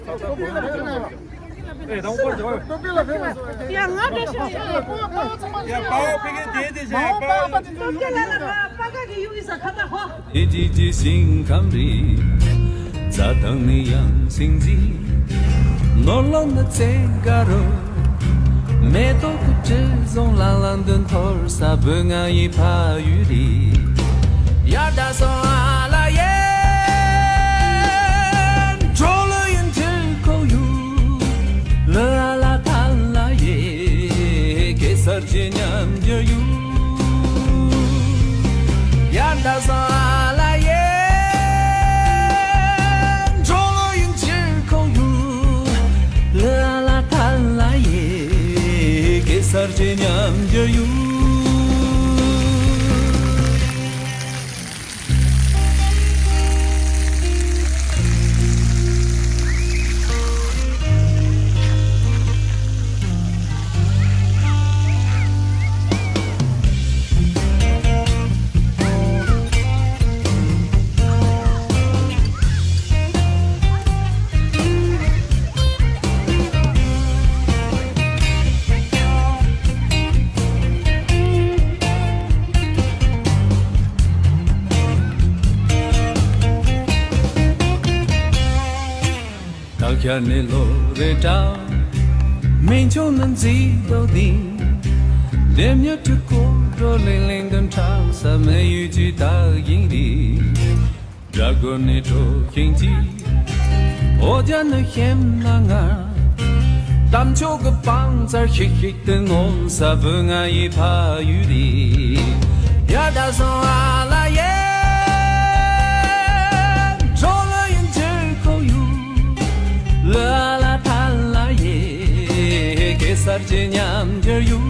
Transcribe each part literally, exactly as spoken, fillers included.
ཡ་ང་འདྲ་ཞིག་ཡ་པ་ཕ་གི་དེ་དེ་ཞེས་པ་ཏོ་སྐྱ་ལ་ལ་ང་པ་ག་གི་ཡུག་གི་ས་ཁ་ད་ཧོ། དེ་དེ་དེ་ཞིང་ཁམས་རི། རྩྭ་ཐང་ནི་ཡང་སིང་འཛིན། ནོར་ལོ་ནི་བཙན་དཀར་རོ། མེ་ཏོག་གི་དྲི་བསུང་ལང་ལང་དུ་འཐོར་ས་བོད་ང་ཡི་ཕ་ཡུལ་རི། ཡར་ད་སོང་ཨ་ལ་ཡེ། གྲོ་ལོ་ཡུན་ཁྱེར་ཁོག་ཡུག་ལ་ཨ་ལ་ཐ་ལ་ཡེ། གེ་སར་གྱི་ཉམས་འགྱུར་ཡུག་ཡར་ད་སོང་ཨ་ལ་ཡེ། གྲོ་ལོ་ཡུན་ཁྱེར་ཁོག་ཡུག་ལ་ཨ་ལ་ཐ་ལ་ཡེ། གེ་སར་གྱི་ཉམས་འགྱུར་ཡུག་བདག་ཤ་ནས་ལོ་རེ་དྲག་མིང་ཆུང་ནི་མཛེས་ལྡོག་ལྡིང་། ལྡེམ་ཉོ་དྲུག་སྐོར་འགྲོ་ལིང་ལིང་དུ་འཁྲབ་ས་མི་ཡུལ་གྱི་བདག་ཡིན་རེད། སྦྲ་གུར་ནས་གྲོ་ཤིང་གཅིག་འོ་ཇ་ནི་ཤེམ་ན་ང་། གཏམ་ཆོག་གི་བང་རྩར་ཤིག་ཤིག་ཏུ་ངོམ་ས་བོད་ང་ཡི་ཕ་ཡུལ་རེད། ཡར་ད་སོང་ཨ་ལ་ཡེ། གྲོ་ལོ་ཡུན་ཁྱེར་ཁོག་ཡུག་ལ་ཨ་ལ་ཐ་ལ་ཡེ། གེ་སར་གྱི་ཉམས་འགྱུར་ཡུག་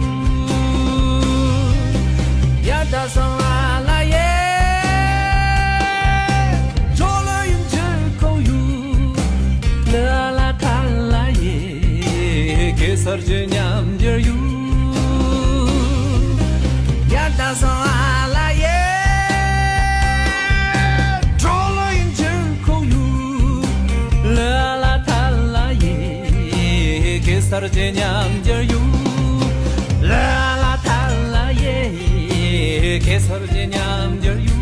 ཡར་ད་སོང་ཨ་ལ་ཡེ། གྲོ་ལོ་ཡུན་ཁྱེར་ཁོག་ཡུག་ལ་ཨ་ལ་ཐ་ལ་ཡེ། གེ་སར་གྱི་ཉམས་འགྱུར་ཡུག་ཡར་ད་སོང་ཨ་ལ་ཡེ། གྲོ་ལོ་ཡུན་ཁྱེར་ཁོག་ཡུག་ལ་ཨ་ལ་ཐ་ལ་ཡེ། གེ་སར་གྱི་ཉམས་འགྱུར་ཡུག་ལ་ཨ་ལ་ཐ་ལ་ཡེ། གེ་སར་གྱི་ཉམས་འགྱུར་ཡུག་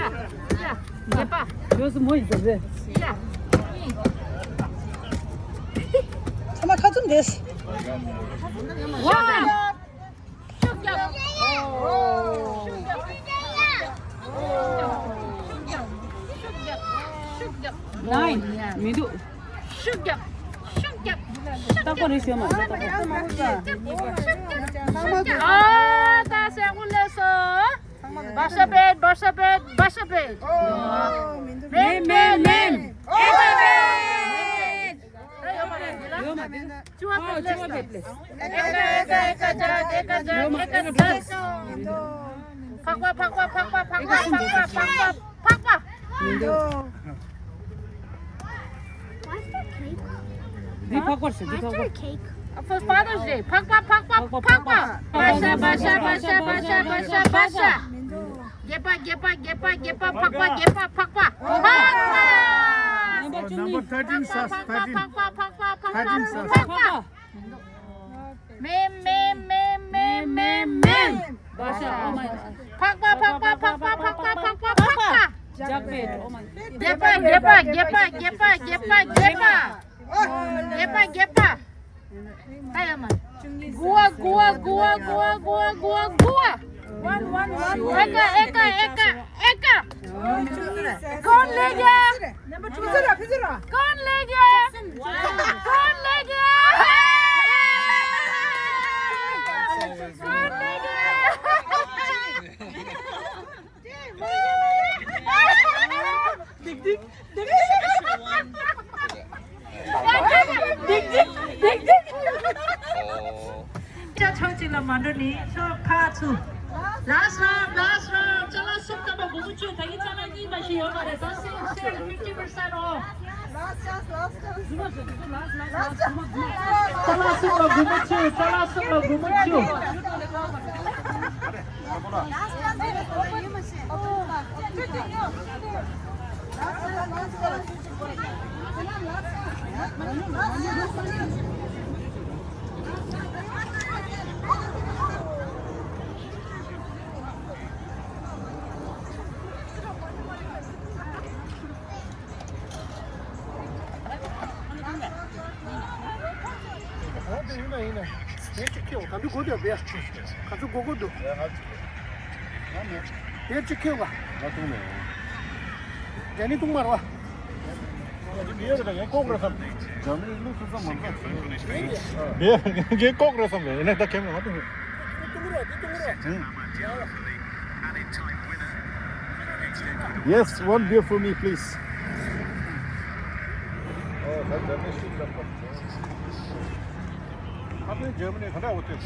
ཡ། རྒྱབ་པ། ཡོད་སུ་མོ་ཡིན་ཟེར་རེད། ཡ། ཚང་མ་ཁ་བཙུམ་རེད། ཝ། ཤུགས་རྒྱབ། ཤུགས་རྒྱབ། ཤུགས་རྒྱབ། ཤུགས་རྒྱབ། ཤུགས་རྒྱབ། ཤུགས་རྒྱབ། ཤུགས་རྒྱབ། ནའིན། མི་འདུག། ཤུགས་རྒྱབ། ཤུགས་རྒྱབ། ཤུགས་རྒྱབ། རྟག་པར་རེ་ཞོན་མ་རེད། རྟག་པར། ཤུགས་རྒྱབ། ཤུགས་རྒྱབ། ཨ་ད་སེ་ཧུ་ལེ་སོ། བར་ཤ་བེད། བར་ཤ་བེད། བར་ཤ་བེད། མེམ་མེམ་མེམ། ཨེ་ཀ་བེད། ཡོད་མ་རེད། ཅུ་བ་བེད། ཨེ་ཀ་ཨེ་ཀ་ཨེ་ཀ་ཇ། ཨེ་ཀ་ཇ། ཨེ་ཀ་ཇ། ཕག་པ། ཕག་པ། ཕག་པ། ཕག་པ། ཕག་པ། ཕག་པ། མི་འདུག། འདི་ཕག་པར་ཟེར། འདི་ཕག་པ། For Father's Day. ཕག་པ། ཕག་པ། ཕག་པ། བར་ཤ། བར་ཤ། བར་ཤ། བར་ཤ། བར་ཤ། བར་ཤ། རྒྱབ་པ། རྒྱབ་པ། རྒྱབ་པ། རྒྱབ་པ། ཕག་པ། རྒྱབ་པ། ཕག་པ། ཕག་པ། Number thirteen sauce, thirteen. ཕག་པ། ཕག་པ། ཕག་པ། ཕག་པ། Thirteen sauce. ཕག་པ། མེམ་མེམ་མེམ་མེམ་མེམ་མེམ། བར་ཤ། Oh my God. ཕག་པ། ཕག་པ། ཕག་པ། ཕག་པ། ཕག་པ། ཕག་པ། ཇག་པེད། Oh my God. རྒྱབ་པ། རྒྱབ་པ། རྒྱབ་པ། རྒྱབ་པ། རྒྱབ་པ། རྒྱབ་པ། རྒྱབ་པ། རྒྱབ་པ། ད་ཡོད་མ། དགུ་བ། དགུ་བ། དགུ་བ། དགུ་བ། དགུ་བ། དགུ་བ། དགུ་བ། ཨེ་ཀ་ཨེ་ཀ་ཨེ་ཀ་ཨེ་ཀ། कौन ले गया? कौन ले गया? कौन ले गया? कौन ले गया? ཅ་ཆོག་ཅིག་ལ་མ་འགྲོ་ནི་ཆོག་ཕ་ཚུ། Last round, last round. ཅ་ལག་གསུམ་ཙམ་པ་སྒོར་མོ་བཅུ། ད་གིན་ཅ་ལག་གཉིས་མ་ཞིག་ཡོད་མ་རེད། ད་sale, sale, fifty percent off. Last chance, last chance. ཅ་ལག་གསུམ་ལ་སྒོར་མོ་བཅུ། ཅ་ལག་གསུམ་ལ་སྒོར་མོ་བཅུ། འོ་དེ་ཡིན་ན་ཡིན་ན། དེ་གཅིག་ཁྱེར་བ་ག་འདྲ་དགོས་འདུག་བེ། ག་ཚོད་དགོས་དགོས་འདུག། དེ་གཅིག་ཁྱེར་བ། ང་འཐུང་མེད། དེ་ནི་འཐུང་མ་རེད་བ། ངས་ལྐོག་རེད་བསམ། འཇར་མ་ནི་ལུགས་སུ་ཙམ་མ་འདུག། དེ་ངས་ལྐོག་རེད་བསམ་ལས་ཡིན་ན་ད་ཁྱེད་ང་འཐུང་མེད། Yes, one beer for me, please. ཨོ་ད་འཇར་མ་ནི་ཤུགས་ལ་ཁ་ཕན་འཇར་མ་ནི་ག་འདྲ་འོ་ཐོས།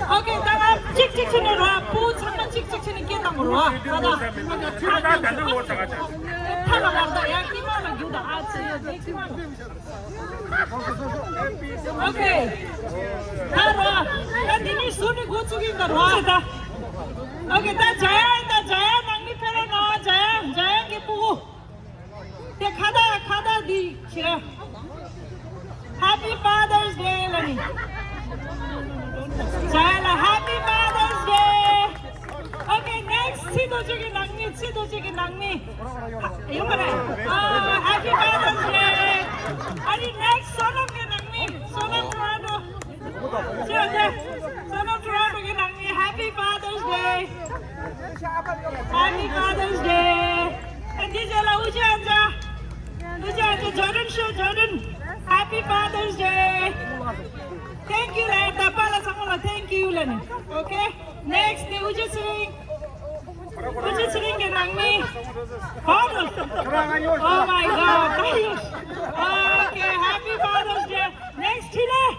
ཨོ་ཁེ། ད་ང་གཅིག་གཅིག་བྱས་ནས་རོ། ཕྲུ་གུ་ཚང་མ་གཅིག་གཅིག་བྱས་ནས་སྐད་བཏང་དགོས་རོ། ད་ད་ད་ད་ད་ད་ད་ད་ད་ད་ད་ད་ད། ད་ལ་ལ་ད་ཡ་ཀི་མ་ལ་རྒྱུག་ད། ཨ་ཙི་ཡ་ཀི་མ་ལ། ཨོ་ཁེ། ད་རོ། ད་འདི་ནས་ཟུར་ནས་འགོ་བཙུགས་ཡིན་ད་རོ། ད། ཨོ་ཁེ། ད་འཇའ་ཡ་ཡིན། ད་འཇའ་ཡ་ནང་མི་ཕེབས་རོགས་གནང་། འཇའ་ཡ། འཇའ་ཡ་གི་ཕྲུ་གུ། དེ་ཁ་བཏགས་ཁ་བཏགས་འདི་བྱེད། Happy Father's Day ལ་ནི། འཇའ་ཡ་ལ་Happy Father's Day། ཨོ་ཁེ། ནེགསི་ཚེ་རྡོ་རྗེ་གི་ནང་མི། ཚེ་རྡོ་རྗེ་གི་ནང་མི། ཡོད་མ་རེད། ཨ། Happy Father's Day། ཨ་ནི་ནེགསི་བསོད་ནམས་ཀྱི་ནང་མི། བསོད་ནམས་ཊོ་རོན་ཊོ། ཅོ་ཅོ། བསོད་ནམས་ཊོ་རོན་ཊོ་གི་ནང་མི། Happy Father's Day། Happy Father's Day། ཨ་ནི་རྗེས་ལ་ཨུ་ཅག་ཨ་ཅག་ཨུ་ཅག་ཨ་ཅག་ཇོར་ཌན་ཤོ། ཇོར་ཌན། Happy Father's Day། Thank you ལ། ད་པཱ་ལགས་ཚང་མ་ལ་thank you ལ་ནི། ཨོ་ཁེ། ནེགསི་ནི་ཨུ་རྒྱ་ཚེ་རིང་། ཨུ་རྒྱ་ཚེ་རིང་གི་ནང་མི། Oh my God. Okay, happy Father's Day. Next འཕྲིན་ལས།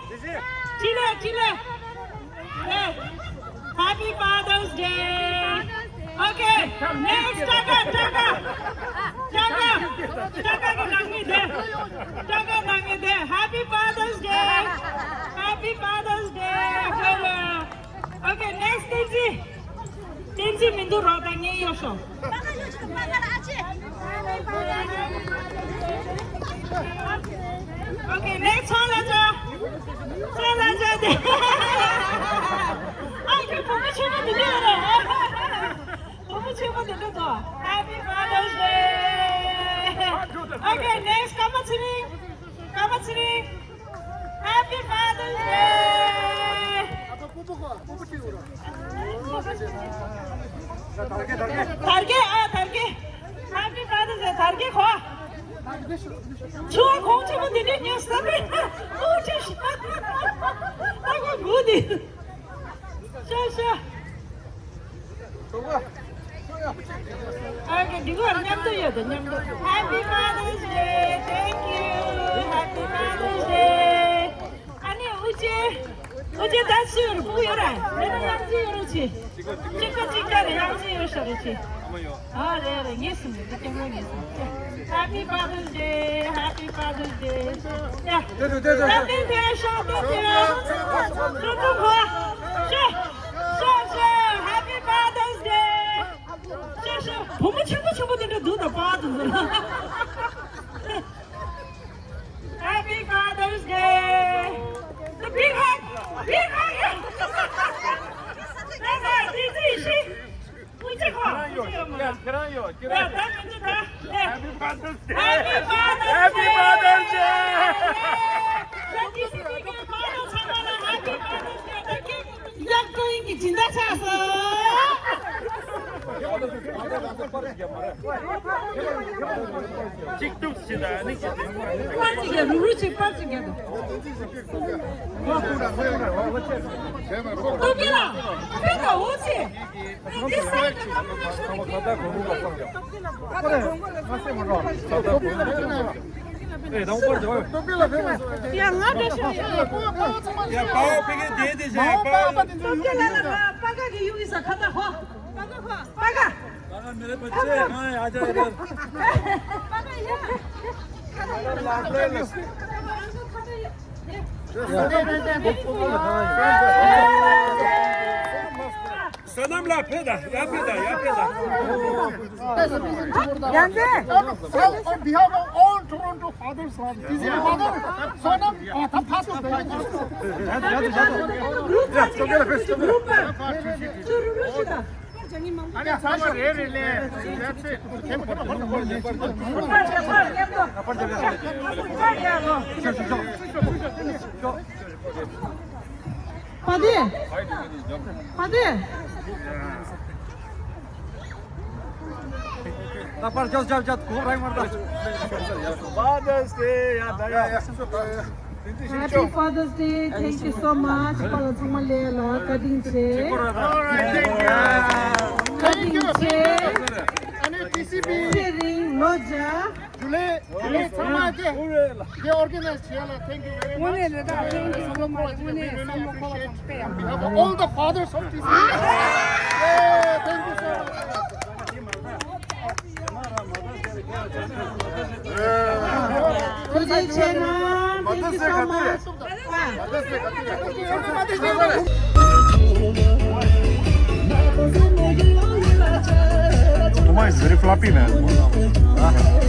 འཕྲིན་ལས། འཕྲིན་ལས། Happy Father's Day. Okay, next ཊ་ཀ། ཊ་ཀ། ཊ་ཀ། ཊ་ཀ་གི་ནང་མི་དེ། ཊ་ཀ་ནང་མི་དེ། Happy Father's Day. Happy Father's Day. Okay, next བསྟན་འཛིན། བསྟན་འཛིན་མི་འདུག་རོགས་དང་ངའི་ཡོད་ཤོག Okay, next ཚོང་ལ་ཅོ། ཚོང་ལ་ཅོ་དེ། ཨ་ཁྱོད་བུ་མོ་ཆེན་པོ་འདི་འདྲ་རེད། བུ་མོ་ཆེན་པོ་འདི་འདྲ་འདུག Happy Father's Day. Okay, next ཀརྨ་ཚེ་རིང་། ཀརྨ་ཚེ་རིང་། Happy Father's Day. དར་རྒྱས། ཨ་དར་རྒྱས། Happy Father's Day དར་རྒྱས་གོ། ཆུ་བ་གོང་ཆེན་པོ་འདི་འདྲས་ཉོས་ས་མེད། ཨོ་ཁྲི་ཤ། ཨ་ཁོ་དགུ་འདི། ཤ་ཤ། ཨ་ཁེ་འདི་གོ་མཉམ་དུ་ཡོད་དོ་མཉམ་དུ། Happy Father's Day. Thank you. Happy Father's Day. ཨ་ནི་ཨུ་ཅེ། ཨུ་ཅེ་ད་སུ་ཡོད་རེད། ཕྲུ་གུ་ཡོད་རེད། མེད་ན་གཡང་རྩེ་ཡོད་རེད་ཅི། གཅིག་པ་གཅིག་རྐྱང་རེད། གཡང་རྩེ་ཡོད་ཤག་རེད་ཅི། ཨ་རེད་རེད། ངས་སུ་མེད་འདི་སྐྱེ་མོ་ངས་སུ་མེད། Happy Father's Day. Happy Father's Day. ཡ། དེ་དེ་དེ་དེ། Happy Father's Day. ཤོག་ཤོག་ཤོག་ཤོག Happy Father's Day. ཤོག་ཤོག་བུ་མོ་ཆེན་པོ་ཆེན་པོ་དེ་འདྲ་འདུག་ད་པཱ་དེ་ཚོ་ལ། Happy Father's Day. The big hug. Big hug. ད་ད་དེ་ཚོ་ཡི་ཤི། ཁྱེད་རང་ཡོད། ཁྱེད་རང་ཡོད། ཁྱེད་རང་ཡོད། Happy Father's Day. Happy Father's Day. Happy Father's Day. ད་དེ་ཚོ་ཡི་ཤི། པཱ་ལགས་ཚང་མ་ལ་Happy Father's Day. ད་ཁྱེད། ཡག་པོ་ཡིན་གྱི་སྦྱིན་བདག་ཆགས་སོང་། གཅིག་ཏུ་ཞིག་ལ་ནི་པར་གཅིག་རྒྱག་རུ་རུ་ཅིག་པར་གཅིག་རྒྱག་ཏོ་ཀི་ལ་ཕེ་ཀ་འོ་ཅི། ཡ་ང་འདྲ་ཤོད། ཡ་པའོ་ཕ་གི་དེ་དེ་བཞག་པའོ། ཏོ་ཀི་ལ་ལ་ལ་པ་ག་གི་ཡུག་ཡིན་ས་ཁ་ད་ཧོ། པ་ག་ཧོ། པ་ག། པ་ག་མེ་རེ་པ་ཆེ་གང་ཡ་ཅག་ཡ་རེ། པ་ག་ཡ། བསོད་ནམས་ལ་ཕེབས་དང་ཡར་ཕེབས་དང་ཡར་ཕེབས་དང་། ཡང་དེ། On behalf of all Toronto fathers, this is father, བསོད་ནམས། ཨ་ད་ཕ་སོ་ད་ཡ་ད་སོ། ཡ་ད་ཡ་ད་ཡ་ད། ཨ་ནི་ཚང་མ་རེ་རེ་ལས་ཡ་ཚེ་ཁེམ་ཁེམ་ཁེམ་ཁེམ། ཕ་དེ། ཕ་དེ། ད་པར་ཅོ་ཅོ་ཅོ་གོ་རང་མར་ད། Father's Day. ཡ་ད་ཡ་ཡ། Happy Father's Day. Thank you so much. པ་ལགས་ཚང་མ་ལ་ལ་བཀའ་དྲིན་ཆེ། All right, thank you. བཀའ་དྲིན་ཆེ། ཨ་ནི་ཊི་སི་བི། ཚེ་རིང་ ལོ་བརྒྱ། ཇུ་ལེ། ཇུ་ལེ་ཚང་མ་དེ། དེ་ཨོར་ག་ནའི་ཛི་བྱས་ལ། Thank you very much. དངོས་གནས་རེད། ད་thank you so much. དངོས་གནས་བསམ་བློ་འཁོར་བ་དང་དཔེ་ཡག་པོ། All the fathers of this nation. Yeah, thank you so much. ཐུགས་རྗེ་ཆེ་གནང་། Thank you so much. Tuma is very floppy, man. Huh?